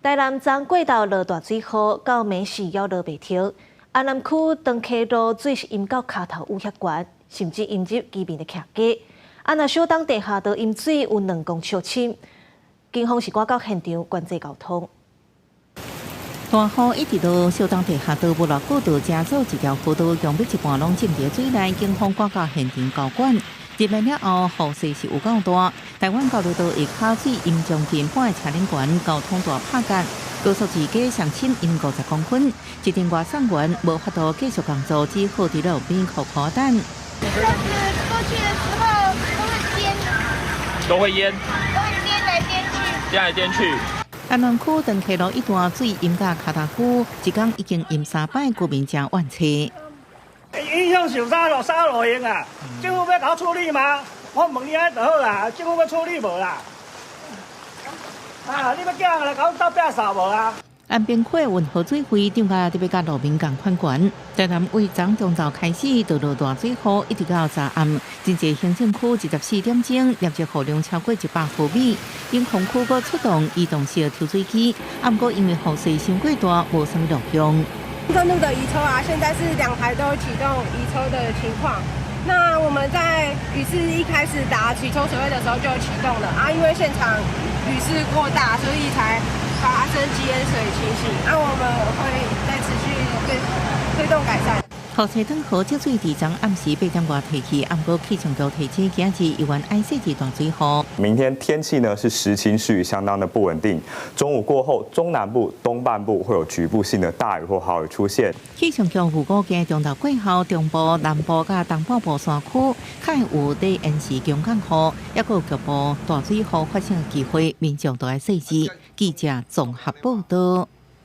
台南昨過晝落大水雨，到暝時猶落袂停。安南區長溪路水是淹到跤頭趺遐懸，甚至淹入居民的徛家。啊，若小東地下道淹水有2公尺深，警方是趕到現場管制交通。大雨一直落，小東地下道無偌久就成做一條河道，用欲一半攏浸佇水內，警方趕到現場交管。入來了後，雨勢是有夠大。台灣交流道下跤水淹將近半个車輪懸，交通大拍結。高速二架上深淹50公分，一陣外送員無法度繼續工作，只好佇路邊苦苦等。車子過去的時候都會顛，都會淹，都會顛來顛去，顛來顛去。安南區長溪路一段水淹到跤頭趺，一工已經淹三擺，居民誠怨氣。影響上啥路啥路用啊？政府欲共處理嗎？我問你按呢就好啦，政府欲處理無啦？啊，你欲叫人來共鬥摒掃無啊？安平區運河水費漲價，特別佮路面仝款懸。台南為昨中晝開始就落大水雨，一直到昨暗，真濟行政區24點鐘累積雨量超過100毫米。引洪區閣出動移動式抽水機，啊，毋過因為雨勢傷過大，無啥物路用。公路的移抽啊，現在是兩台都啟動移抽的情況。那我們在雨勢一開始打起抽水位的時候就啟動了啊，因為現場雨勢過大，所以才發生積淹水情形。那我們會再持續推動改善。雨勢轉好，積水佇昨暗時8點外退去，毋過氣象局提醒今日猶原愛細緻大水雨。明天天氣呢是時晴時雨，相當的不穩定。中午過後，中南部、東半部會有局部性的大雨或豪雨出現。氣象局預估今日中晝過後，中部、南部佮東半部山區較會有短延時強降雨，抑閣有局部大水雨發生的機會，民眾都愛細緻。記者綜合報道。